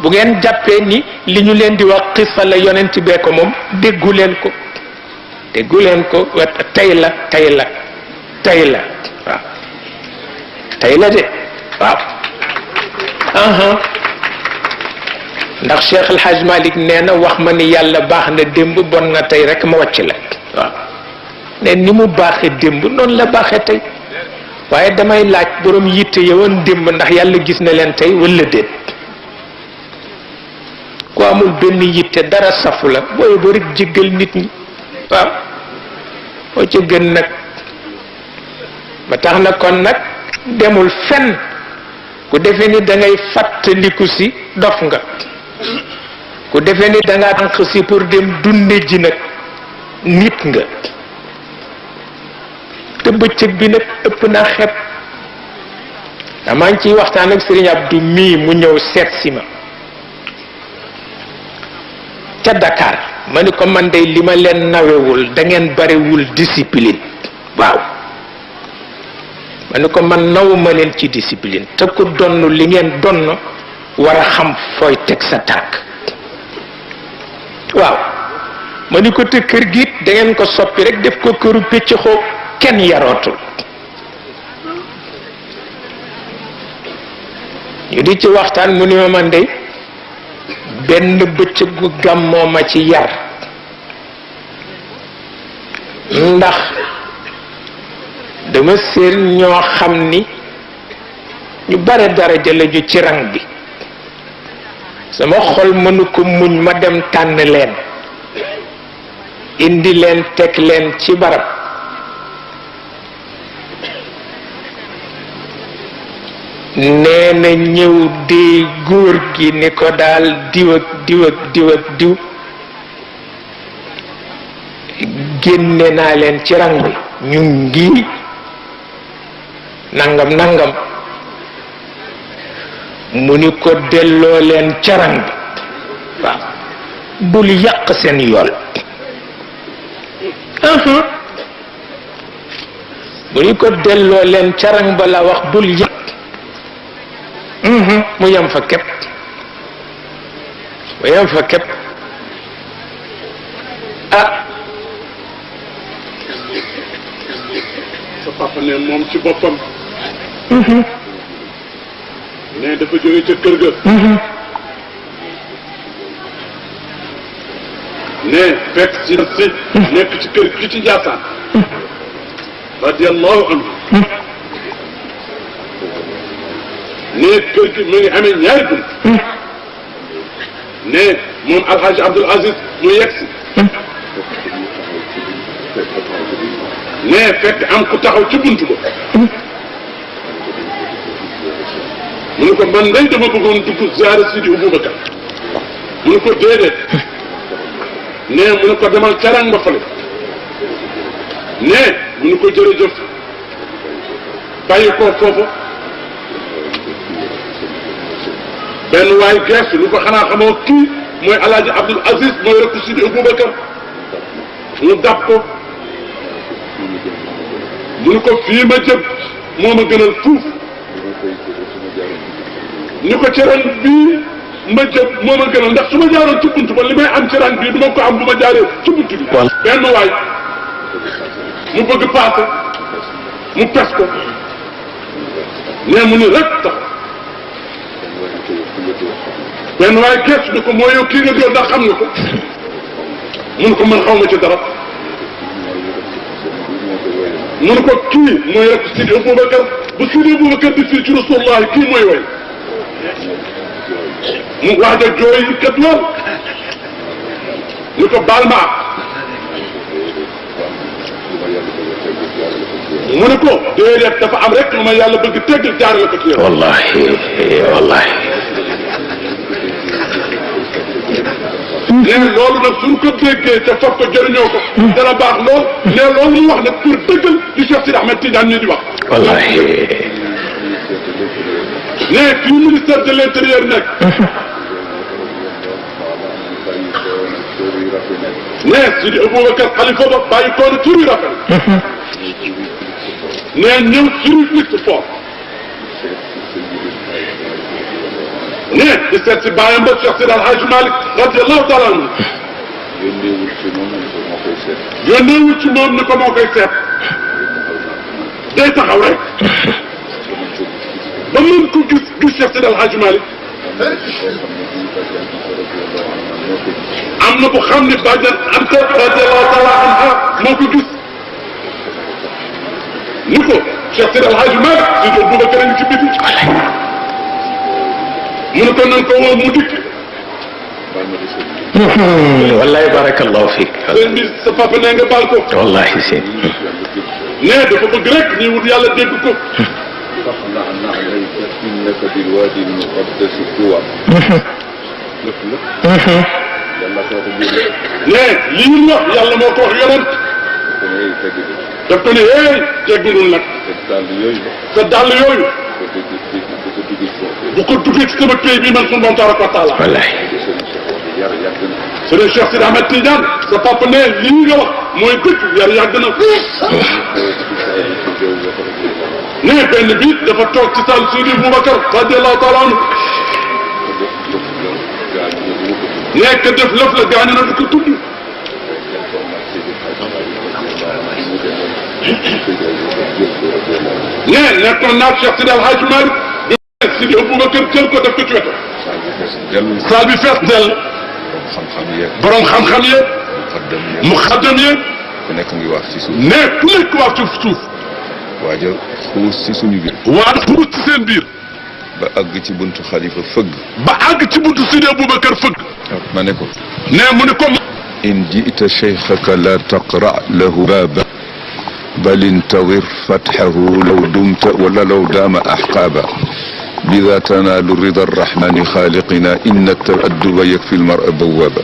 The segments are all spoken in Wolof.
bu ngeen jàppee ni li ñu leen di wax xissa la yonent bee ko moom déggu leen ko tey la waaw tey la de waaw ndax Cheikh El Hadj Malick nee na wax ma ni yàlla baax na démb bon nga tey rek ma wàcc la waaw ne ni mu baaxee démb noonu la baaxee tey waaye damay laaj borom yitte yowoon démb ndax yàlla gis na leen tey wala déet ku amul benn yitte dara safu la booy ba rek jéggal nit ñi waaw moo ci gën nag ba tax na kon nag demul fenn ku defee ni da ngay fàttaliku si dof nga ku defee ni da ngaa tànq si pour dem dunde ji nag nit nga te bëccëg bi nag ëpp naa xeeb maa ngi ciy waxtaan ak Serigne Abdou mii mu ñëw seet si ma ca Dakar ma ni ko man de li ma leen nawewul da ngeen bariwul discipline waaw ma ni ko man nawuma leen ci discipline te ku donn li ngeen donn war a xam fooy teg sa tànk waaw ma ni ko te kër gi da ngeen ko soppi rek def ko këru pécc xoo kenn yarootul ñu di ci waxtaan mu ni ma man de benn bëccëgu gàmmoo ma ci yar ndax dama seen ñoo xam ni ñu bare daraja lañu ci rang bi sama xol mënu ko muñ ma dem tànn leen indi leen teg leen ci barab nee na ñëw dee góor gi ni ko daal diw ak diw ak diw ak diw génne naa leen ci rang bi ñu ngi nangam nangam mu ni ko delloo leen ca rang bi waaw bul yàq seen yool mu ni ko delloo leen ca rang ba la wax bul yàq mu yem fa képp sa papa ne moom ci boppam ne dafa jóge ca kër ga ne fekk si nekk ci kër gi ci Njaasaan radiyallahu anhu ne kër gi mu ngi amee ñaari bunt ne moom Alhaji Abdoul Aziz mu yegg si ne fekk am ku taxaw ci bunt ba mu ne ko man day dama bëggoon dugg ziyaare Sidi Aboubacar mu ne ko déedéet ne mu ne ko demal carang ba fale ne mu ne ko jërëjëf bàyyi ko foofu benn waay gestu lu ko xanaa xamoo kii mooy Alaaji Abdoul Aziz mooy rekku Sidi Aboubacar mu dàpp ko mu ne ko fii ma jëm moo ma gënal fuuf ñu ko ci ren bii ma jëm moo ma gënal ndax su ma jaaroon ci bunt ba li may am ci ren bii du ma ko am bu ma jaaree ci bunt bi benn waay mu bëgg paase mu pes ko ne mu ni rek tax benn waay gestu ni ko moo yow kii nga doon ndax xam nga ko mun ko man xaw ma ci dara mun ko kii mooy rek Sidi Aboubacar bu Sidi Aboubacar di fii ci Rasulullah kii mooy way mu wax ja jooy kat lool ni ko baal ma ak mu ne ko déedéet dafa am rek lu ma yàlla bëgg tegg jaarale ko ci yow wallahi nee loolu nag suñ ko déggee te foog ko jëriñoo ko dana baax lool nee loolu mu wax nag pour dëggal li Cheikh Sidi Ahmed Tidiane ñu di wax wallahi nee fii ministère de l'intérieur nekk nee Sidi Aboubacar xalifa ba bàyyi koonu tur yi rafet nee ñëw service fort ne di seet si bàyyam ba Cheikh Seydi El Hadji Malick radiyallahu taala anhu yónneewul ci moom ni ko moo koy seet. yónneewul ci moom ni ko moo koy seet day taxaw rek ba mën ko gis Cheikh Seydi El Hadji Malick am na bu xam ne bàjjan Anta radiyallahu taala anha moo ko gis ni ko Cheikh Seydi El Hadji Malick si do Boubacar a ngi ci biti mu ne ko nan ko woo mu dikk wallahi barakallahu fiik sëñ bi sa papa ne nga baal ko wallahi si ne dafa bëgg rek ñuy wut yàlla dégg ko فاخلع نعليك إنك بالوادي المقدس طوى. lépp lépp. yàlla soo ko jëlee. ne lii ñu wax yàlla moo ko wax yonent. daf ko ne hey teggul nag. sa dàll yooyu. sa dàll yooyu. bu ko duggee ci sama pays bi man sunu borom tabaraka wa taala. wallahi. Sëriñ Cheikh Sidi Ahmed Tidiane sa papa ne lii nga wax mooy dëgg yar yàgg na. ne benn bi dafa toog ci saal Sidi Boubacar radiyallahu taala anhu nekk def lëf la gaañu na du ko tudd ne nekkoon naag Cheikh Sidi El Hadji Malick bi Sidi Boubacar jël ko def ko ci wetam saal bi fees dell borom xam-xam yeeg muxaddam yeeg ku nekk ngi wax ci suuf ne ku nekk wax ci suuf waaja xuus ci suñu biir waa xuus ci seen biir ba àgg ci buntu xalifa fëgg ba àgg ci buntu Sidi Boubacar fëgg ma ne ko ne mu ne ko in ji'ta cheikhaka la taqra lahu baaba bal intadir fathahu law dumta wala law daama ahqaaba bida tanaalu rida arrahmani xaaliqina inna taadduba yakfi almara bawaaba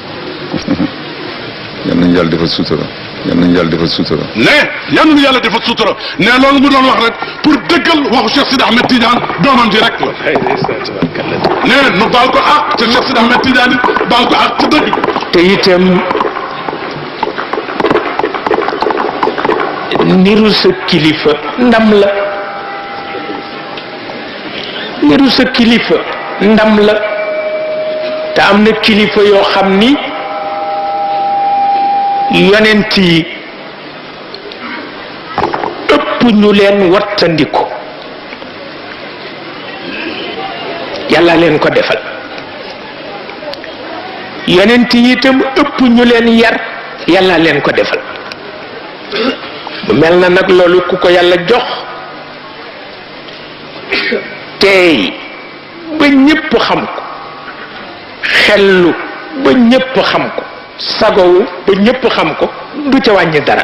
yal nañu yàlla defal sutura yal nañu yàlla defal sutura ne yal nañu yàlla defal sutura ne loolu mu doon wax rek pour dëggal waxu Cheikh Sidi Ahmed Tidiane doomam ji rek la ne nu baal ko ak te Cheikh Sidi Ahmed Tidiane baal ko ak ci dëgg te itam niru sa kilifa ndam la niru sa kilifa ndam la te am na kilifa yoo xam ni yonent yi ëpp ñu leen wattandiku yàlla leen ko defal yonent yi itam ëpp ñu leen yar yàlla leen ko defal mel na nag loolu ku ko yàlla jox teey ba ñépp xam ko xellu ba ñépp xam ko sagowu ba ñépp xam ko du ca wàññi dara